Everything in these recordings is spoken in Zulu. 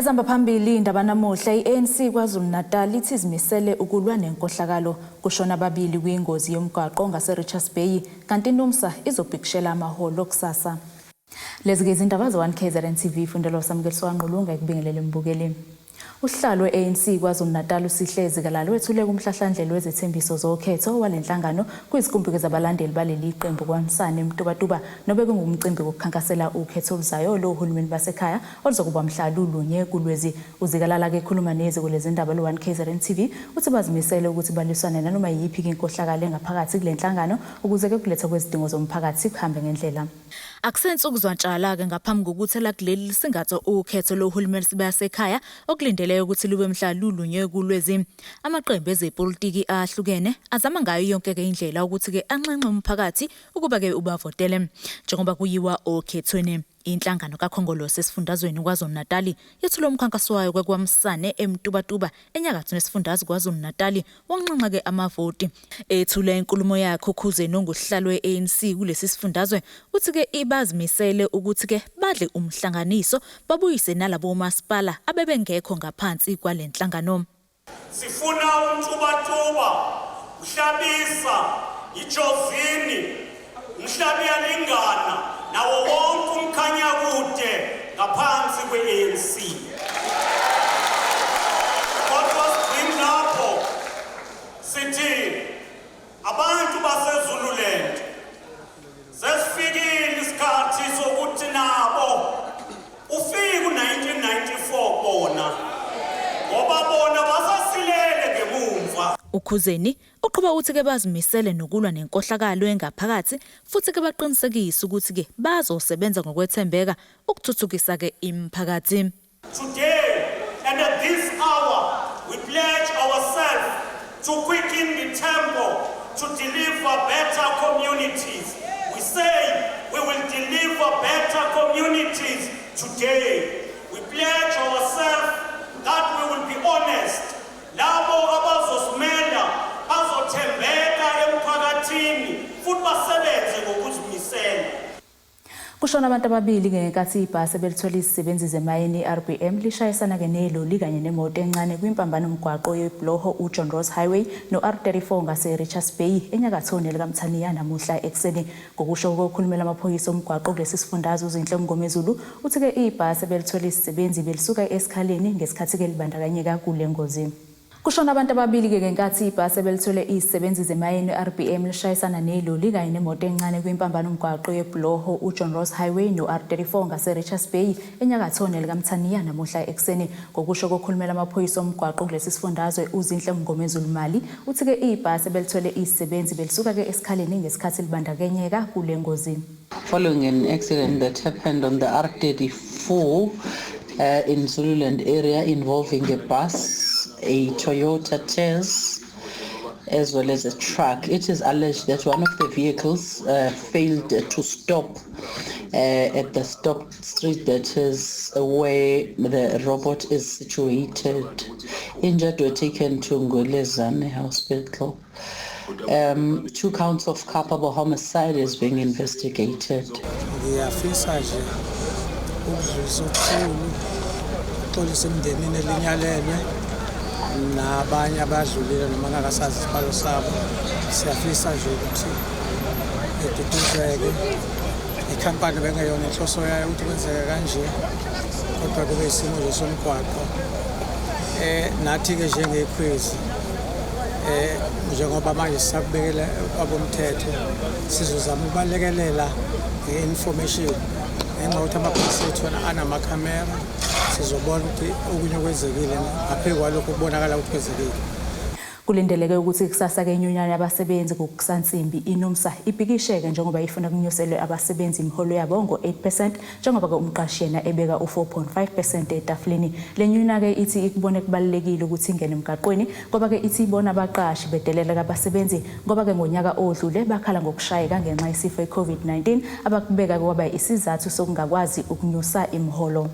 Ezihamba phambili indaba namuhla, i-ANC KwaZulu-Natal ithi izimisele ukulwa nenkohlakalo. Kushona ababili kwingozi yomgwaqo ngase-Richards Bay, kanti iNUMSA izobhikishela amaholo kusasa. Lezi-ke izindaba ze-1 KZN TV, fundelwa uSamukeliso kaNgqulunga ekubingelele mbukeli. Usihlalo we-ANC KwaZulu-Natal uSihle Zikalala wethule kumhlahlandlela wezethembiso zokhetho wale nhlangano kwizikumbi zabalandeli baleli qembu kwaMsane eMtubatuba nobekungumcimbi wokukhankasela ukhetho oluzayo lohulumeni basekhaya oluzokuba mhla lulunye kuLwezi. UZikalala-ke ekhuluma neziko lezindaba lo-1 KZN TV uthi bazimisele ukuthi balwisane nanoma yiyiphi-ke inkohlakalo engaphakathi kule nhlangano ukuze-ke kulethwa kwezidingo zomphakathi kuhambe ngendlela. Akusensuku zwantshala-ke ngaphambi kokuthi elakuleli lisingathe ukhetho lohulumeni basekhaya okulindeleke ukuthi lube mhla lulunye kuLwezi. Amaqembu ezepolitiki ahlukene azama ngayo yonke-ke indlela ukuthi-ke anxenxe umphakathi ukuba-ke ubavotele njengoba kuyiwa okhethweni. Inhlangano kaKhongolose esifundazweni KwaZulu-Natali yethule umkhankaso wayo kwaKwaMsane eMtubatuba enyakatho nesifundazwe KwaZulu-Natali wonxenxa-ke amavoti. Ethula inkulumo yakhe uKhuzeni ongusihlalo we-ANC kulesi sifundazwe uthi-ke bazimisele ukuthi-ke badle umhlanganiso babuyise nalabo masipala abebengekho ngaphansi kwale nhlangano. Sifuna uMtubatuba, uHlabisa, iJozini, uMhlabuyalingana nawo wonke uMkhanyakude ngaphansi kwe-ANC. Kodwa sigcini lapho, sithi abantu baseZululand sesifikile isikhathi sokuthi nabo ufike u-1994 bona ngoba bona basasilele ngemumva. UKhuzeni uqhuba uthi-ke bazimisele nokulwa nenkohlakalo engaphakathi futhi-ke baqinisekise ukuthi-ke bazosebenza ngokwethembeka ukuthuthukisa-ke imiphakathi. Today and at this hour, we pledge ourselves to quicken the tempo to deliver better communities. We say we will deliver better communities today. We pledge ourselves that we will be honest. Labo abazosimela bazothembeka emphakathini futhi basebenze ngokuzimisela. Kushona abantu ababili ngenkathi ibhasi ebelithwele izisebenzi zemayini i-RBM lishayisana-ke neloli kanye nemoto encane kwimpambano mgwaqo yebhuloho uJohn Ross Highway no-R34 ngase-Richards Bay enyakatho nelikaMthaniya namuhla ekuseni. Ngokusho kokhulumela amaphoyisa omgwaqo kulesi sifundazwe uZinhle Mngomezulu uthi-ke ibhasi ebelithwele izisebenzi belisuka eSikhaleni ngesikhathi-ke libandakanyeka kule ngozi. Kushona abantu ababili-ke ngenkathi ibhasi ebelithwele izisebenzi zemayini i-RBM lishayisana neloli kanye nemoto encane kwimpambano mgwaqo yebhuloho uJohn Ross Highway no-R34 ngase-Richards Bay enyakatho nelikaMthaniya namuhla ekuseni. Ngokusho kokhulumela amaphoyisa omgwaqo kulesi sifundazwe uZinhle Mngomezulu Mali uthi-ke ibhasi ebelithwele izisebenzi belisuka-ke eSikhaleni ngesikhathi libandakanyeka kule ngozi. Following an accident that happened on the R34 in Zululand area involving a bus, a Toyota Tazz, as well as a truck. It is alleged that one of the vehicles failed to stop at the stop street that is where the robot is situated. Injured were taken to Ngwelezane Hospital. 2 counts of culpable homicide is being investigated. Ngiyafisa nje ukudlulisa okukhulu, ukuxolisa emndenini elinyalelwe nabanye abadlulile noma ngakasazi isibalo sabo. Siyafisa nje ukuthi eduduzeke ikhampani bengeyona inhloso yayo ukuthi kwenzeke kanje, kodwa kube isimo nje somgwaqo. Nathi-ke njengekhwezi njengoba manje sisakubekela abomthetho sizozama ukubalekelela nge-information ngenxa yokuthi amabhasi ethu anamakhamera, sizobona ukuthi okunye okwenzekile ngaphezu kwalokho kubonakala ukuthi kwenzekile. Kulindeleke ukuthi kusasa-ke inyunyana yabasebenzi kokusansimbi iNUMSA ibhikisheke njengoba ifuna kunyuselwe abasebenzi imiholo yabo ngo-8% njengoba-ke umqashi yena ebeka u-4.5% etafuleni. Le nyunyana-ke ithi ikubone kubalulekile ukuthi ingene emgaqweni ngoba-ke ithi ibona abaqashi bedeleleka abasebenzi ngoba-ke ngonyaka odlule bakhala ngokushayeka ngenxa yesifo i-COVID-19 abakubeka kwaba isizathu sokungakwazi ukunyusa imiholo.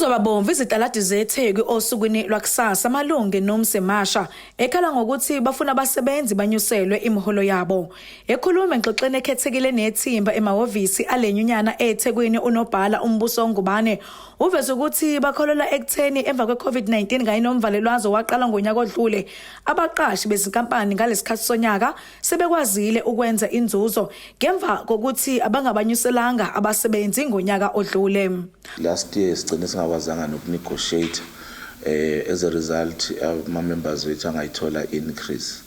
Kuzoba bomvu izitaladi zeTheku osukwini lwakusasa amalungu eNUMSA emasha ekhala ngokuthi bafuna abasebenzi banyuselwe imiholo yabo. Ekhuluma engxoxweni ekhethekile nethimba emahhovisi alenyunyana eThekwini unobhala uMbuso Ngubane uveze ukuthi bakholelwa ekutheni emva kwe-COVID-19 kanye nomvalelwazo waqala ngonyaka odlule abaqashi bezinkampani ngalesikhathi sonyaka sebekwazile ukwenza inzuzo ngemva kokuthi abangabanyuselanga abasebenzi ngonyaka odlule. Last year sigcine singakwazanga nokunegotiate, as a result ama-members wethu angayithola increase,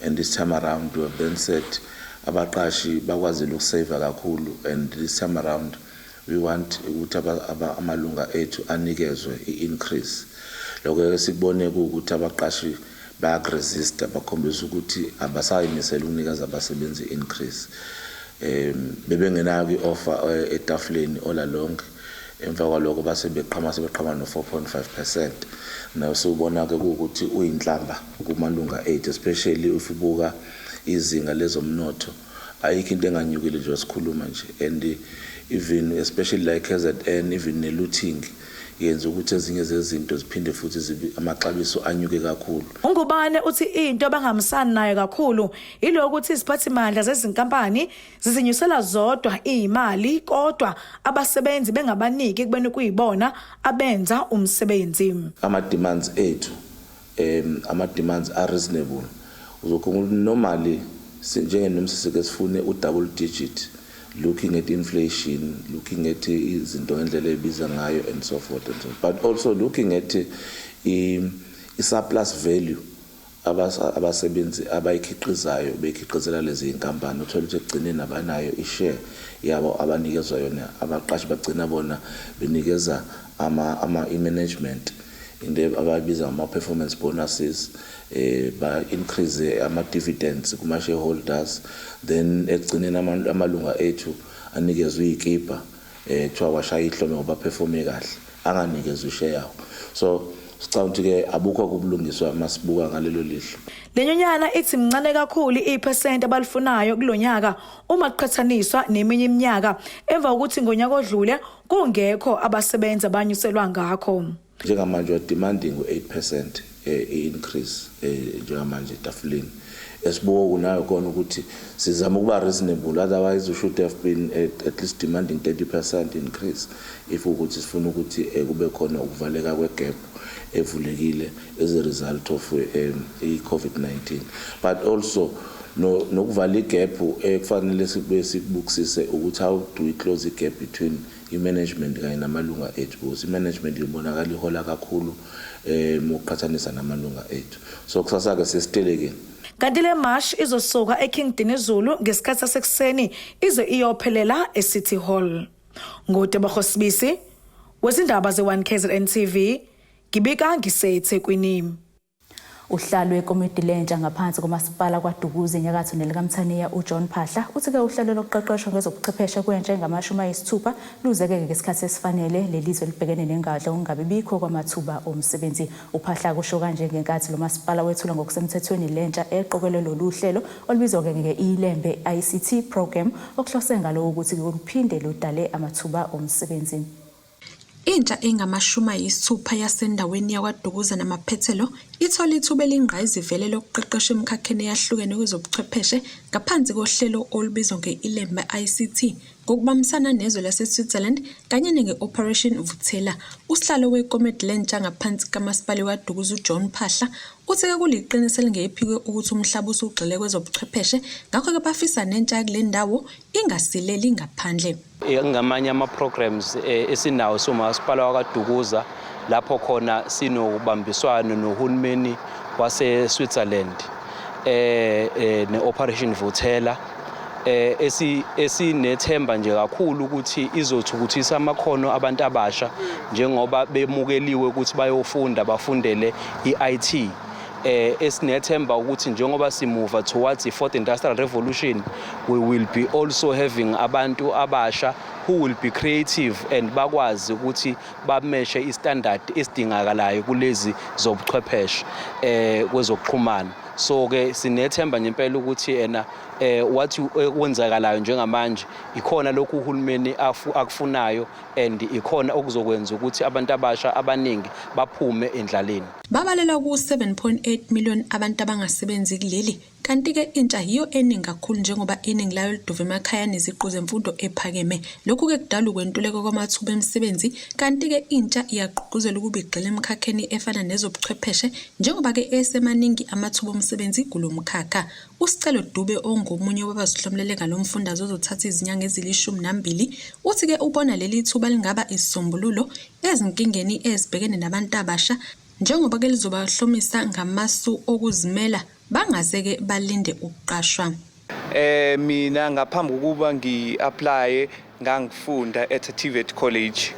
and this time around we have then said abaqashi bakwazile ukusave kakhulu, and this time around we want ukuthi amalunga ethu anikezwe i-increase. Lokho-ke sikubone kuwukuthi abaqashi bayakuresista, bakhombisa ukuthi abasayimisela ukunikeza abasebenzi i-increase. Bebengenayo i-offer etafuleni all along. Emva kwalokho base beqhama sebeqhama no-4.5%. Nayo siwubona-ke kuwukuthi uyinhlamba kumalunga ethu, especially if ubuka izinga lezomnotho. Ayikho into enganyukile nje sikhuluma nje, and even especially like KZN, even ne-looting yenza ukuthi ezinye zezinto ziphinde futhi zibe amaxabiso anyuke kakhulu. UNgubane uthi into abangahambisani nayo kakhulu ilokuthi iziphathimandla zezinkampani zizinyusela zodwa imali kodwa abasebenzi bengabaniki kubeni kuyibona abenza umsebenzi. Ama-demands ethu, ama-demands are reasonable. Uzokhumbula normally njengeNUMSA sike sifune u-double digit, looking at inflation, looking at izinto ngendlela ebiza ngayo and so forth and so, but also looking at i-surplus value abasebenzi abayikhiqizayo bekhiqizela lezi inkampani. Uthola ukuthi ekugcineni abanayo ishare yabo abanikezwa yona abaqashi, bagcina bona benikeza ama i-management into abayibiza ngama-performance bonuses, ba increase ama dividends kuma shareholders, then ekugcineni amalunga ethu anikezwe izikipa, kuthiwa washaya ihlombe ngoba performe kahle, anganikezwa ishare yawo. So sicabanga ukuthi ke abukho kubulungiswa masibuka ngalelo lihlo. Lenyunyana ithi mncane kakhulu iphesenti abalifunayo kulonyaka uma kuqhathaniswa neminye iminyaka emva kokuthi ngonyaka odlule kungekho abasebenzi abanyuselwa ngakho. Njengamanje we demanding u-8% i-increase njengamanje etafuleni. Esibuka kunayo khona ukuthi sizama ukuba reasonable, otherwise we should have been at least demanding 30% increase if ukuthi sifuna ukuthi kube khona ukuvaleka kwegap evulekile as a result of i-COVID-19, but also no nokuvala igap ekufanele sibe sikubukisise ukuthi how do we close the gap between i-management kanye namalunga ethu, because i-management ibonakala ihola kakhulu ukuqhathanisa namalunga ethu. So kusasa ke sesitelekeni. Kanti le march izosuka eKing Dinuzulu ngesikhathi sasekuseni ize iyophelela eCity Hall. NguTebogo Sibisi wezindaba ze1 KZN TV, ngibika ngiseThekwini. Usihlalo wekomiti lentsha ngaphansi komasipala KwaDukuza enyakatho nelikaMthaniya uJohn Phahla uthi-ke uhlelo lokuqeqeshwa ngezobuchwepheshe kwentsha engamashumi ayisithupha luzekeke ngesikhathi esifanele lelizwe libhekene nengadla okungabi bikho kwamathuba omsebenzi. UPhahla kusho kanje ngenkathi lo masipala wethula ngokusemthethweni lentsha eqokelwe lolu hlelo olubizwa-ke nge-iLembe ICT Program, okuhlose ngalo ukuthi luphinde ludale amathuba omsebenzi. Intsha engama-60 yasendaweni yakwaDukuza namaphethelo ithole ithuba eliyingqayizivele lokuqeqeshwa emikhakheni eyahlukene kwezobuchwepheshe ngaphansi kohlelo olubizwa nge-iLembe ICT ngokubambisana nezwe lase-Switzerland kanye nenge-Operation Vuthela. Usihlalo wekomiti lentsha ngaphansi kaMasipala waDukuza uJohn Phahla uthi-ke kuliqiniso elingephikwe ukuthi umhlaba usugxile kwezobuchwepheshe, ngakho-ke bafisa nentsha yakule ndawo ingasileli ngaphandle. Ngamanye ama-programs esinawo siwumasipala wakaDukuza lapho khona sinobambiswano nohulumeni wase-Switzerland ne-Operation Vuthela, esinethemba nje kakhulu ukuthi izothukuthisa amakhono abantu abasha njengoba bemukeliwe ukuthi bayofunda bafundele i-IT, esinethemba ukuthi njengoba simuva towards the fourth industrial revolution, we will be also having abantu abasha who will be creative and bakwazi ukuthi bameshe istandard esidingakalayo kulezi zobuchwepheshe kwezokuxhumana. So ke sinethemba nje impela ukuthi ena wathi okwenzakalayo njengamanje ikhona lokhu uhulumeni akufunayo and ikhona okuzokwenza ukuthi abantu abasha abaningi baphume endlaleni. Babalelwa ku-7.8 million abantu abangasebenzi kuleli, kanti-ke intsha yiyo eningi kakhulu njengoba iningi layo liduva emakhaya neziqu zemfundo ephakeme. Lokhu-ke kudala ukwentuleka kwamathuba emisebenzi, kanti-ke intsha iyagqugquzelwa ukuba igxile emikhakheni efana nezobuchwepheshe njengoba-ke esemaningi amathuba omsebenzi kulo mkhakha. USicelo Dube ongomunye wabazihlomulele ngalo mfundaze ozothatha izinyanga ezilishumi nambili, uthi-ke ubona leli thuba lingaba isisombululo ezinkingeni ezibhekene nabantu abasha njengoba-ke lizobahlomisa ngamasu okuzimela bangaze-ke balinde ukuqashwa. Mina ngaphambi kokuba ngi-applye ngangifunda at TVET College.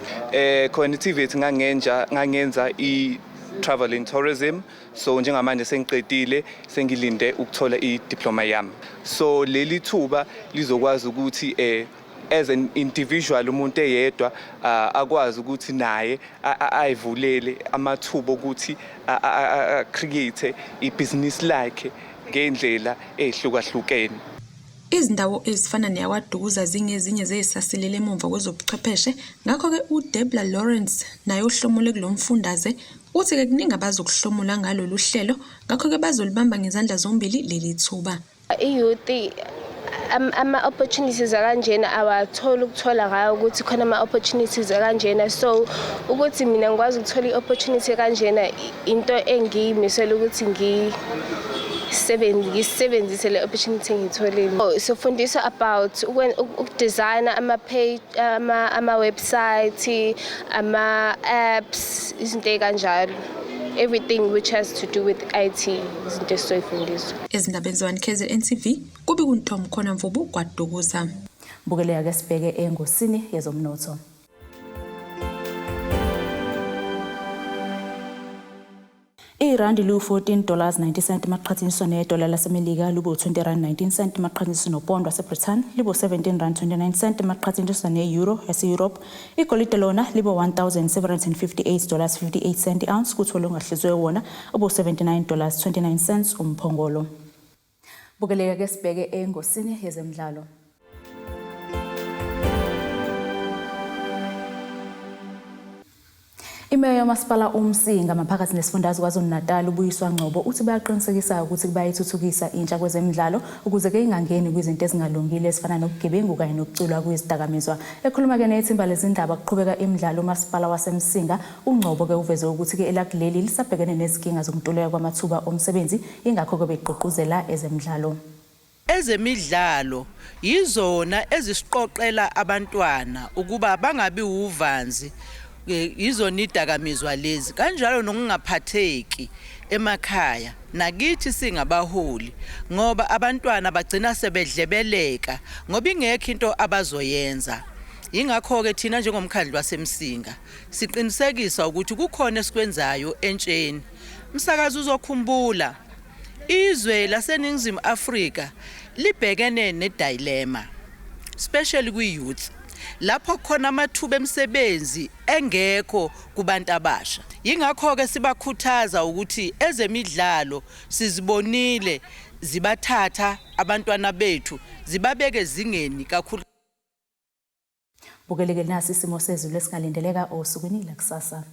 Khona i-TVET ngangenza i-travel and tourism. So njengamanje sengiqedile, sengilinde ukuthola i-diploma yami. So leli thuba lizokwazi ukuthi as an individual, umuntu eyedwa, akwazi ukuthi naye ayivulele amathuba okuthi create ibhizinisi lakhe ngendlela ehlukahlukene. Izindawo ezifana neyaKwaDukuza zingezinye zezisasilele emumva kwezobuchwepheshe, ngakho-ke uDebla Lawrence naye ohlomule kulo mfundaze uthi-ke kuningi abazokuhlomula ngalolu hlelo, ngakho-ke bazolibamba ngezandla zombili leli thuba. I-youth ama-opportunities akanjena awatholi ukuthola ngayo ukuthi khona ama-opportunities akanjena, so ukuthi mina ngikwazi ukuthola i-opportunity kanjena into engiyimisela ukuthi ngisebenzise le opportunity engiyitholile. Oh, sifundiswa about ukudesigna ama-page, ama-website, ama-apps, izinto ey'kanjalo, everything which has to do with IT, izinto esizoyifundiswa. Ezindabeni ze-1 KZN TV, kube kuNtombi khona Mvubu KwaDukuza. Bukeleka ke sibheke engosini yezomnotho. Irandi liwu-14 dollars 90 cent maqhathaniswa nedola laseMelika, libe u-20 rand 19 cent maqhathaniswa nopondo waseBritain, libe u-17 rand 29 cent maqhathaniswa ne-euro yase-Europe. Igolide lona libe 1758 dollars 58 cent ounce, kuthi olungahlizwe wona ubu-79 dollars 29 cents umphongolo. Bukeleka ke sibheke engosini yezemidlalo. Imeya yomasipala uMsinga maphakathi nesifundazwe KwaZulu-Natal uBuyiswa Ngcobo uthi bayaqinisekisa ukuthi bayithuthukisa intsha kwezemidlalo ukuze ke ingangeni kwizinto ezingalungile ezifana nobugebengu kanye nokuculwa kwezidakamizwa. Ekhuluma ke nethimba lezindaba kuqhubeka imidlalo umasipala waseMsinga, uNgcobo ke uveze ukuthi ke elakuleli lisabhekene nezinkinga zokuntuleka kwamathuba omsebenzi, ingakho ke begqugquzela ezemidlalo. Ezemidlalo yizona ezisiqoqela abantwana ukuba bangabi uvanzi, yizona idakamizwa lezi, kanjalo nokungaphatheki emakhaya nakithi singabaholi, ngoba abantwana bagcina sebedlebeleka ngoba ingekho into abazoyenza. Yingakho-ke thina njengomkhandlu waseMsinga siqinisekisa ukuthi kukhona esikwenzayo entsheni. Msakazi, uzokhumbula izwe laseNingizimu Afrika libhekene ne-dilemma, especially kwi-youth, lapho khona amathuba emisebenzi engekho kubantu abasha. Yingakho-ke sibakhuthaza ukuthi ezemidlalo sizibonile zibathatha abantwana bethu zibabeke ezingeni kakhulu. Bukeleke nasi isimo sezulu esingalindeleka osukwini lakusasa.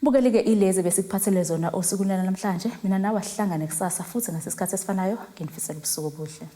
Bukelike ilezi besikuphathele zona osukwini lwanamhlanje. Mina nawe asihlangane kusasa futhi ngasesikhathi esifanayo. Nginifisela ubusuku obuhle.